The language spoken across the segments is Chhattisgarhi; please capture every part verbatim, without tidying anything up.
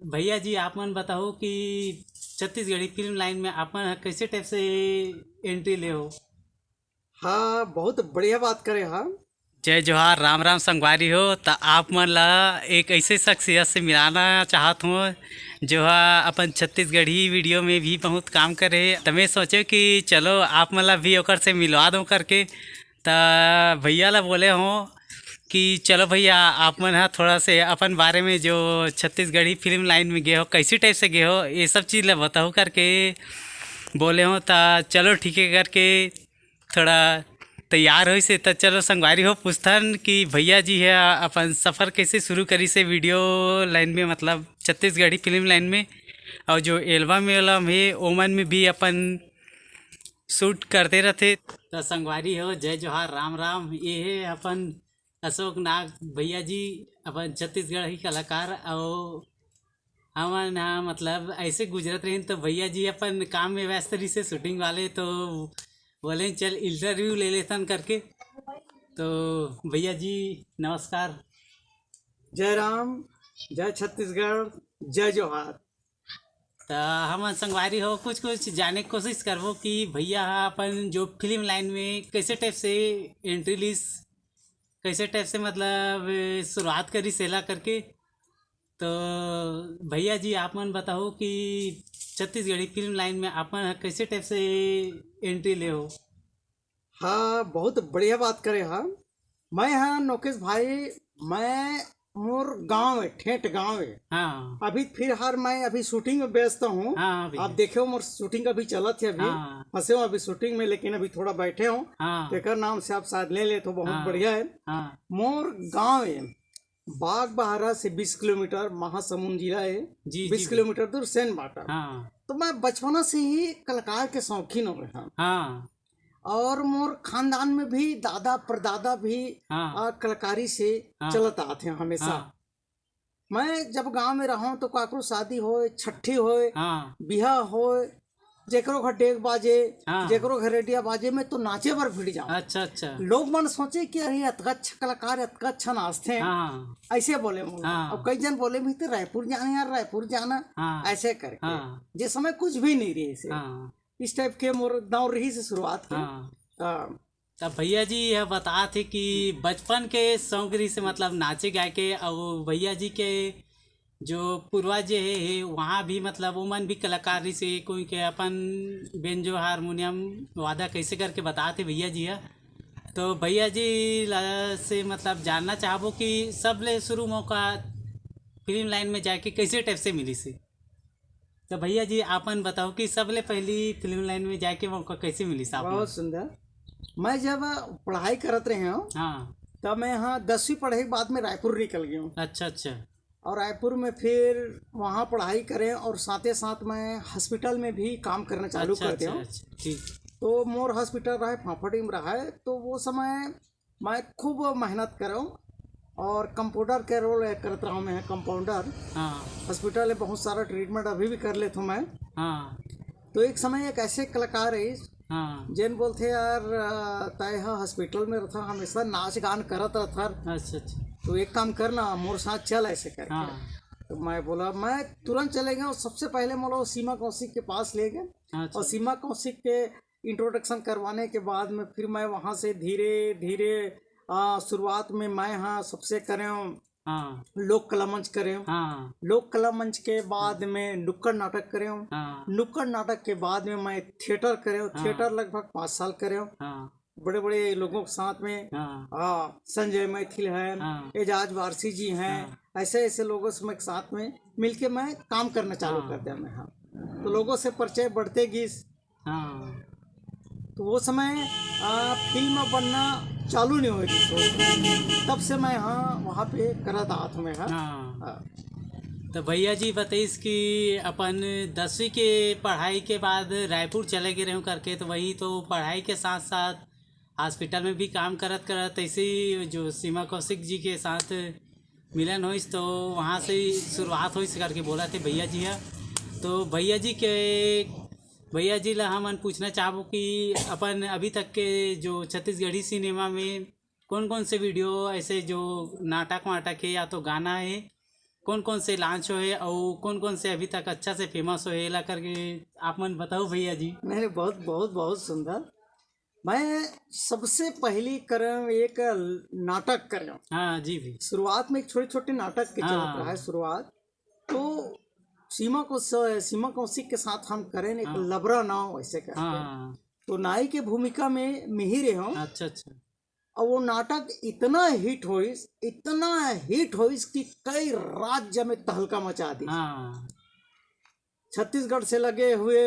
भैया जी, आप मन बताओ कि छत्तीसगढ़ी फिल्म लाइन में आप मन ह कैसे टाइप से एंट्री ले हो? हाँ, बहुत बढ़िया बात करे। हाँ, जय जोहार, राम राम संगवारी हो। त आप मन ला एक ऐसे शख्सियत से मिलाना चाहत हूँ, जो हा अपन छत्तीसगढ़ी वीडियो में भी बहुत काम करे। त मैं सोचे कि चलो, आप मन ला भी ओकर से मिलवा दो करके। त भैया ला बोले हो कि चलो भैया, आप मन हा थोड़ा से अपन बारे में, जो छत्तीसगढ़ी फिल्म लाइन में गए हो, कैसी टाइप से गए हो, ये सब चीज़ ला बताओ करके बोले हो। त चलो ठीक है करके थोड़ा तैयार होइस हे। त चलो संगवारी हो, पूछथन कि भैया जी हे अपन सफ़र कैसे शुरू करिस हे वीडियो लाइन में, मतलब छत्तीसगढ़ी फिल्म लाइन में, और जो एल्बम वेल्बम हे ओमन में भी अपन शूट करते रहते। त संगवारी हो, जय जोहार, राम राम। ये हे अपन अशोक नाग भैया जी, अपन छत्तीसगढ़ी कलाकार, और हमन हा मतलब ऐसे गुजरत रहिन, तो भैया जी अपन काम में व्यस्त रहिस हे, शूटिंग वाले, तो बोले चल इंटरव्यू ले लेथन करके। तो भैया जी, नमस्कार। जय राम, जय छत्तीसगढ़, जय जोहार। त हमन संगवारी हो कुछ कुछ जाने के कोशिश करबो कि भैया हा अपन जो फिल्म लाइन में कैसे टाइप से एंट्री लिस, कैसे टाइप से मतलब शुरुआत करिस एला करके। तो भैया जी, आप मन बताओ कि छत्तीसगढ़ी फिल्म लाइन में आप मन ह कैसे टाइप से एंट्री ले हो? हाँ, बहुत बढ़िया बात करे। हाँ, मैं, हाँ नोकेश भाई, मैं, मोर गांव है, ठेठ गांव है। हाँ अभी फिलहाल मैं अभी शूटिंग में व्यस्त हूँ। हाँ भैया। आप देखे हो, मोर शूटिंग अभी चलत है, अभी हाँ फंसे हो अभी शूटिंग में, लेकिन अभी थोड़ा बैठे हो, हाँ तेकर नाम से आप शायद ले ले तो बहुत हाँ। बढ़िया है। हाँ मोर गांव है बागबाहरा से बीस किलोमीटर, महासमुंद जिला है, जी, जी, बीस जी। किलोमीटर दूर सेन बाटा। हाँ तो मैं बचपना से ही कलाकार के शौकीन हो गए हैं, हाँ और मोर खानदान में भी दादा परदादा भी हाँ आ, कलाकारी से हाँ। चलत आते हैं हमेशा। हाँ मैं जब गांव में रहूं तो काकरो शादी होए, छट्ठी होए, हाँ बिहा होए, जेकरो घर डेग बाजे, हाँ। जेकरो घर रेडिया बाजे, मैं तो नाचे बर भिड़ जाऊं। अच्छा अच्छा। लोग मन सोचे कि अरे, अतका अच्छा कलाकार, अतका अच्छा नाचते हैं, हाँ ऐसे बोले मोला। हाँ। अब कई जन बोले भी तो रायपुर जाना यार, रायपुर जाना, हाँ ऐसे करके। हाँ जिस समय कुछ भी नहीं रही से, हाँ इस टाइप के मोर दौर रही से शुरुआत की। हाँ। हाँ। तब भैया जी यह बतात हे कि बचपन के शौक रहिस हे, मतलब नाचे गाए के, और भैया जी के जो पूर्वज हे, हे वहाँ भी मतलब ओमन भी कलाकार रहिस हे, कोई के अपन बेंजो हारमोनियम वादा कैसे करके बतात हे भैया जी ह। तो भैया जी ला से मतलब जानना चाहबो कि सबले शुरू मौका फिल्म लाइन में जाके कैसे टाइप से मिलिस हे? तो भैया जी आपन बताओ कि सबले पहली फिल्म लाइन में जाके मौका कैसे मिलिस आप बहुत सुंदर। मैं जब पढ़ाई करत रहे हूँ, हाँ तब मैं यहाँ दसवीं पढ़े के बाद में रायपुर निकल गया हूँ। अच्छा अच्छा। और रायपुर में फिर वहाँ पढ़ाई करें और साथे साथ मैं हॉस्पिटल में भी काम करना चालू अच्छा कर दिया अच्छा हूँ। अच्छा, ठीक। तो मोर हॉस्पिटल रहा है, फाफाडीह में रहा है, तो वो समय मैं खूब मेहनत करूँ और कंपाउंडर के रोल करत रहा हूँ मैं, कंपाउंडर। हाँ हॉस्पिटल में बहुत सारा ट्रीटमेंट अभी भी कर लेता हूँ मैं। हाँ तो एक समय एक ऐसे कलाकार है हाँ जेन बोलथे, "यार, अ, तय ह हॉस्पिटल में रहता, हमेशा नाच गान करत रहता, अच्छा अच्छा। तो एक काम करना, मोर साथ चल," ऐसे करके। हाँ तो मैं बोला, मैं तुरंत चले गया और सबसे पहले मोला वो सीमा कौशिक के पास ले गए। अच्छा और सीमा कौशिक के इंट्रोडक्शन करवाने के बाद में फिर मैं वहाँ से धीरे धीरे, आ, शुरुआत में मैं, हाँ, सबसे करे हूँ हाँ लोक कला मंच करे हूँ। हाँ लोक कला मंच के बाद में नुक्कड़ नाटक करे हूँ। हाँ नुक्कड़ नाटक के बाद में मैं थिएटर करे हूँ। हाँ। थिएटर लगभग पाँच साल करे हूँ, हाँ बड़े बड़े लोगों के साथ में। हाँ हाँ, संजय मैथिल हैं, हाँ। एजाज वारसी जी हैं, हाँ। ऐसे ऐसे लोगों से मैं साथ में मिलके मैं काम करना चालू हाँ। कर दिया मैं। हाँ, तो लोगों से परिचय बढ़ते गीस। हाँ तो वो समय, आ, फिल्म बनना चालू नहीं हुई थी, तो तब से मैं, हाँ, वहाँ पे करत आत हूँ मैं। हाँ। हाँ हाँ। तो भैया जी बताइस कि अपन दसवीं के पढ़ाई के बाद रायपुर चले गए रहूँ करके, तो वही तो पढ़ाई के साथ साथ हॉस्पिटल में भी काम करत करत ऐसे ही जो सीमा कौशिक जी के साथ मिलन होइस, तो वहाँ से ही शुरुआत होइस करके बोलथे भैया जी ह। तो भैया जी के, भैया जी ला हमन पूछना चाहबो कि अपन अभी तक के जो छत्तीसगढ़ी सिनेमा में कौन कौन से वीडियो, ऐसे जो नाटक वाटक है या तो गाना है, कौन कौन से लॉन्च होए अउ कौन कौन से अभी तक अच्छा से फेमस होए, एला करके आप मन बताओ भैया जी। नहीं नहीं, बहुत बहुत बहुत सुंदर। मैं सबसे पहली करें एक नाटक करें। हाँ जी भैया। शुरुआत में एक छोटे छोटे नाटक के चलत हाँ। रहा है शुरुआत। तो सीमा को सीमा कौशिक के साथ हम करें एक हाँ। लबरा नाव ऐसे करके। हाँ। तो नाई के भूमिका में मिही रहे हूँ। अच्छा अच्छा। और वो नाटक इतना हिट होइस, इतना हिट होइस कि कई राज्य में तहलका मचा दी। हाँ। छत्तीसगढ़ से लगे हुए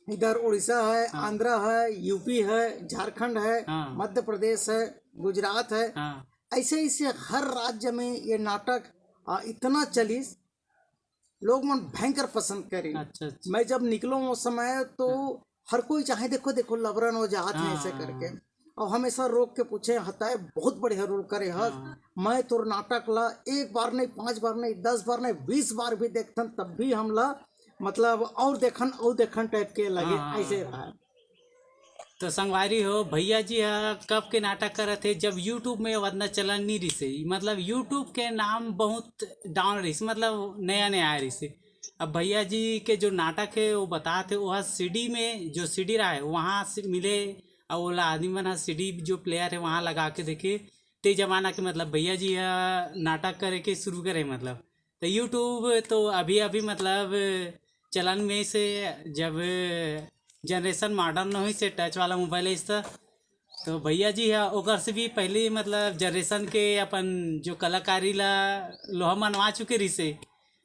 इधर उड़ीसा है, हाँ। आंध्रा है, यूपी है, झारखंड है, हाँ। मध्य प्रदेश है, गुजरात है। हाँ। ऐसे ऐसे हर राज्य में ये नाटक आ, इतना चलिस, लोग मन भयंकर पसंद करी। अच्छा अच्छा। मैं जब निकलो वो समय तो हर कोई चाहे देखो देखो लबरन हो जात है ऐसे हाँ। करके, और हमेशा रोक के पूछे, हताए बहुत बढ़िया रोल करे हस। हाँ। मैं तोर नाटक ला एक बार नहीं, पांच बार नहीं, दस बार नहीं, बीस बार भी देखथन तब भी हमला मतलब और देखन और देखन टाइप के लगे। हाँ। ऐसे रहा। तो संगवारी हो, भैया जी हा कब के नाटक करत हे, जब YouTube में ओतना चलन नहीं रहिसे, मतलब YouTube के नाम बहुत डाउन रहिसे, मतलब नया नया आए रहिसे। अब भैया जी के जो नाटक है वो बतात हे, वह सीडी में जो सीडी रहा है वहाँ से मिले, और ओला आदमी मन हा सीडी जो प्लेयर है वहाँ लगा के देखे। ते जमाना के मतलब भैया जी हा नाटक करे के शुरू करे, मतलब तो YouTube तो अभी अभी मतलब चलन में से, जब जनरेशन मॉडर्न होइस हे, टच वाला मोबाइल है इस, तो भैया जी हा ओकर से भी पहले मतलब जनरेशन के अपन जो कलाकारी ला लोहा मनवा चुके रहिसे।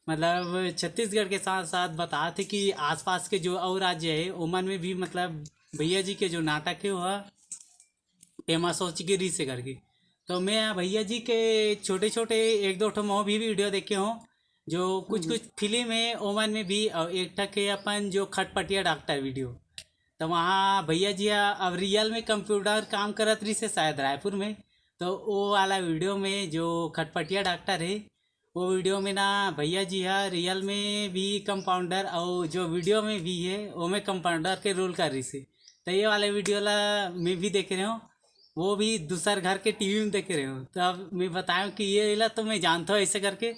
मतलब छत्तीसगढ़ के साथ साथ बतात हे कि आसपास के जो और राज्य है ओमन में भी मतलब भैया जी के जो नाटक है वह फेमस हो चुके रहिसे करके। तो मैं भैया जी के छोटे छोटे एक दो ठो मो भी वीडियो देखे हों, जो कुछ कुछ फिल्म है ओमन में भी, और एक ठक है अपन जो खटपटिया डॉक्टर वीडियो। तो वहाँ भैया जी हा अब रियल में कंप्यूटर काम करत रहिसे शायद रायपुर में। तो वो वाला वीडियो में जो खटपटिया डॉक्टर है, वो वीडियो में ना भैया जी हा रियल में भी कंपाउंडर और जो वीडियो में भी है वो में कंपाउंडर के रोल कर रहिसे। तो ये वाले वीडियो ला मैं भी देखे रहे हूँ, वो भी दूसर घर के टीवी में देखे रहे हूँ। तो अब मैं बताऊँ कि ये ला तो मैं जानता हूँ ऐसे करके।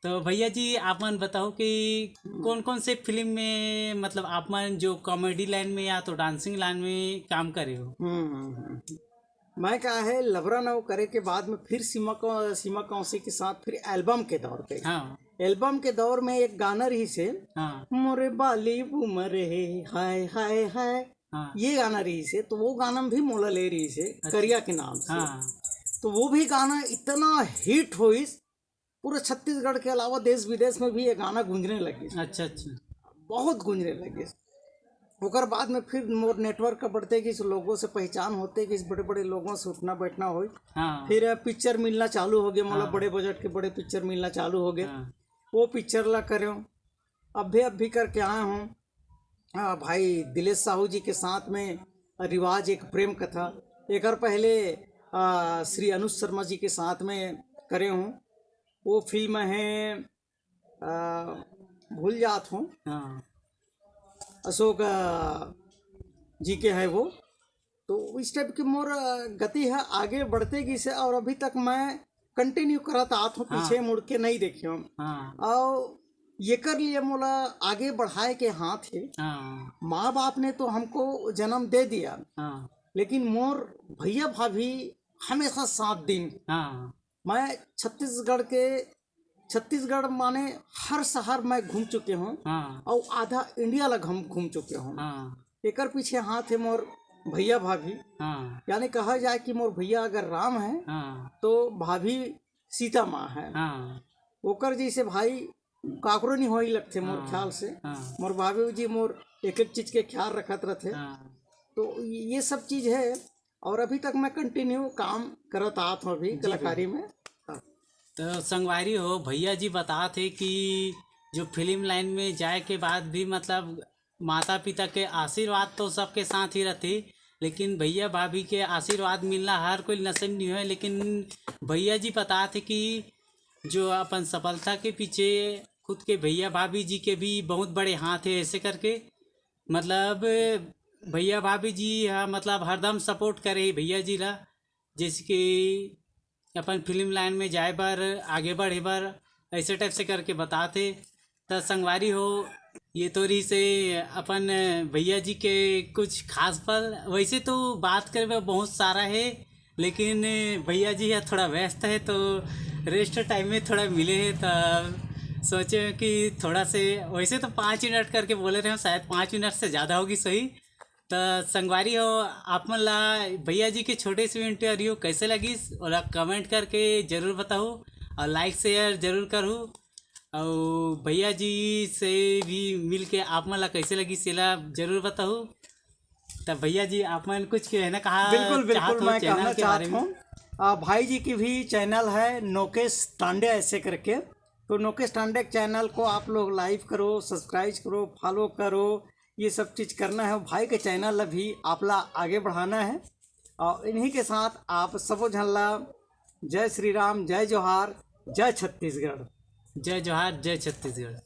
तो भैया जी आप मन बताओ कि कौन कौन से फिल्म में मतलब आप मन जो कॉमेडी लाइन में या तो डांसिंग लाइन में काम करे हो। हम्म, हम्म, हम्म। मैं का है लबरा नव करे के बाद में फिर सीमा को सीमा कौशिक के साथ फिर एल्बम के दौर पे। हाँ एल्बम के दौर में एक गाना रहिसे, हाँ मोरे बाली उमर है, हाय हाय हाय। हाँ ये गाना रहिसे, तो वो गाना में भी मोला ले रहिसे करिया के नाम से। हाँ तो वो भी गाना इतना हिट होइस, पूरे छत्तीसगढ़ के अलावा देश विदेश में भी ये गाना गूंजने लगिस। अच्छा अच्छा। बहुत गूंजने लगिस। ओकर बाद में फिर मोर नेटवर्क का बढ़ते गइस, लोगों से पहचान होते गइस, बड़े बड़े लोगों से उठना बैठना होई। हाँ फिर पिक्चर मिलना चालू हो गए, मतलब हाँ। बड़े बजट के बड़े पिक्चर मिलना चालू हो गए। हाँ वो पिक्चर ला करे हूँ, अभी अभी करके आए हूँ। हाँ, भाई दिलेश साहू जी के साथ में रिवाज एक प्रेम कथा, एकर पहले आ, श्री अनुज शर्मा जी के साथ में करे हूँ। वो फिल्म है आ, भूल जात हूँ, हाँ अशोक आ, जी के है वो। तो इस टाइप के मोर आ, गति है आगे बढ़ते गइसे, और अभी तक मैं कंटिन्यू करत आत हूँ, हाँ। पीछे मुड़ के नहीं देखे हूँ। हाँ और येकर लिए मोला आगे बढ़ाए के हाथ है। हाँ माँ बाप ने तो हमको जन्म दे दिया, हाँ लेकिन मोर भैया भाभी हमेशा साथ दिन। हाँ मैं छत्तीसगढ़ के छत्तीसगढ़ माने हर शहर मैं घूम चुके हूँ हाँ और आधा इंडिया ला हम घूम चुके हूँ। हाँ एकर पीछे हाथ है मोर भैया भाभी, हाँ यानी कहा जाए कि मोर भैया अगर राम है हाँ तो भाभी सीता माँ है। हाँ ओकर जैसे भाई काकरो नहीं होई लगथे मोर हाँ, ख्याल से। हाँ मोर भाभी जी मोर एक एक चीज के ख्याल रखत रहथे। हाँ। तो ये सब चीज है, और अभी तक मैं कंटिन्यू काम करत आत हूँ अभी जी, कलाकारी में। तो संगवारी हो, भैया जी बतात हे कि जो फिल्म लाइन में जाए के बाद भी मतलब माता पिता के आशीर्वाद तो सबके साथ ही रहथे, लेकिन भैया भाभी के आशीर्वाद मिलना हर कोई नसीब नहीं होए। लेकिन भैया जी बतात हे कि जो अपन सफलता के पीछे खुद के भैया भाभी जी के भी बहुत बड़े हाथ है, ऐसे करके मतलब भैया भाभी जी हा मतलब हरदम सपोर्ट करे हे भैया जी ला, जैसे कि अपन फिल्म लाइन में जाए बर, आगे बढ़े बर, ऐसे टाइप से करके बताथे। त संगवारी हो, ये तो रहिसे अपन भैया जी के कुछ खास पल। वैसे तो बात करबे बहुत सारा हे, लेकिन भैया जी ह थोड़ा व्यस्त हे, तो रेस्ट टाइम में थोड़ा मिले हे, त सोचे कि थोड़ा से, वैसे तो पाँच मिनट करके बोले रहे हो, शायद पाँच मिनट से ज़्यादा होगी सही। त संगवारी हो, आप मन ला भैया जी के छोटे से इंटरव्यू कैसे लगिस, ओला कमेंट करके जरूर बताहू, और लाइक शेयर जरूर करहू। और भैया जी से भी मिल के आप मन ला कैसे लगिस, एला जरूर बताहू। त भैया जी, आप मन कुछ कहना कहा बिल्कुल, चाहत बिल्कुल, हो मैं चैनल कहना के बारे चाहत में? हूँ, आ, भाई जी की भी चैनल है नोकेश टांडे ऐसे करके, तो नोकेश टांडे के चैनल को आप लोग लाइक करो, सब्सक्राइब करो, फॉलो करो, ये सब चीज़ करना है। भाई के चैनल ला भी आप ला आगे बढ़ाना है। और इन्हीं के साथ आप सबो झन ला जय श्री राम, जय जोहार, जय छत्तीसगढ़। जय जोहार, जय छत्तीसगढ़।